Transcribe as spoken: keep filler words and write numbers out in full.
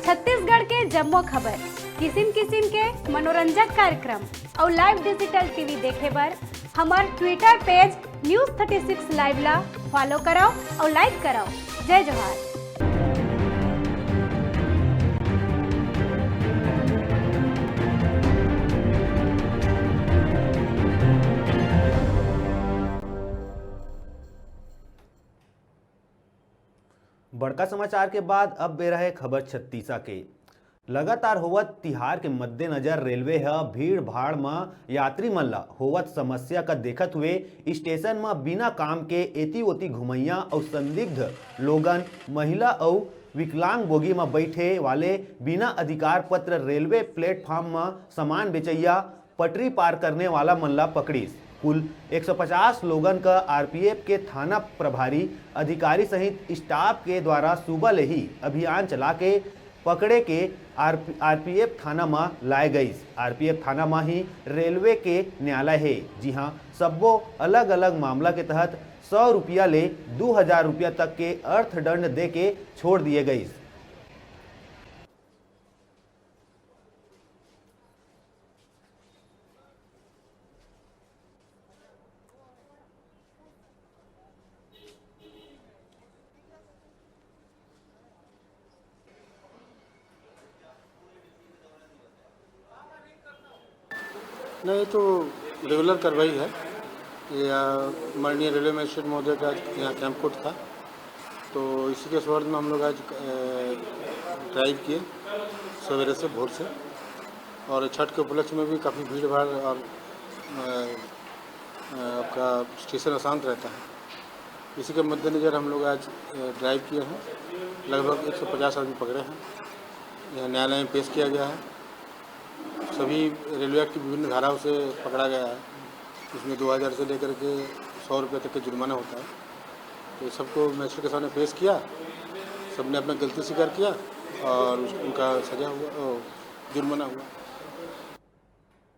छत्तीसगढ़ के जम्मो खबर, किसिम किसिम के मनोरंजक कार्यक्रम अउ live digital TV देखे बर हमर Twitter page News Thirty Six Live ला follow करव अउ like करव। जय जोहार। बड़का समाचार के बाद अब बेरा हे खबर छत्तीसा के। लगातार होवत तिहार के मद्देनजर रेलवे ह भीड़ भाड़ म यात्री मन ल होवत समस्या का देखत हुए स्टेशन म बिना काम के एती ओती घुमैया अउ संदिग्ध लोगन, महिला अउ विकलांग बोगी म बैठे वाले बिना अधिकार पत्र रेलवे प्लेटफॉर्म म सामान बेचैया, पटरी पार करने वाला मन ला पकड़िस। कुल एक सौ पचास लोगन का आरपीएफ के थाना प्रभारी अधिकारी सहित स्टाफ के द्वारा सुबह ले ही अभियान चला के पकड़े के आरपीएफ थाना म लाए गईस। आरपीएफ थाना म ही रेलवे के न्यायालय हे, जिहां सब्बो अलग-अलग मामला के तहत सौ रुपया ले दू हजार रुपया तक के अर्थदंड दे के छोड़ दिए गईस। नहीं, ये तो रेगुलर कार्रवाई है। ये, आ, माननीय रेलवे मजिस्ट्रेट महोदय का यहाँ कैंप कोर्ट था, तो इसी के संबंध में हम लोग आज, अ, ड्राइव किए सवेरे से, भोर से। और छठ के उपलक्ष्य में भी काफ़ी भीड़ भाड़ और, अ, अ, आपका स्टेशन अशांत रहता है। इसी के मद्देनज़र हम लोग आज, अ, ड्राइव किए हैं। लगभग एक सौ पचास आदमी पकड़े हैं, यह न्यायालय में पेश किया गया है। सभी रेलवे एक्ट की विभिन्न धाराओं से पकड़ा गया है। इसमें दो हज़ार से लेकर के सौ रुपये तक के जुर्माना होता है। तो सबको मजिस्ट्रेट के सामने पेश किया, सबने अपना गलती स्वीकार किया और उस-, उनका सजा हुआ, ओ, जुर्माना हुआ।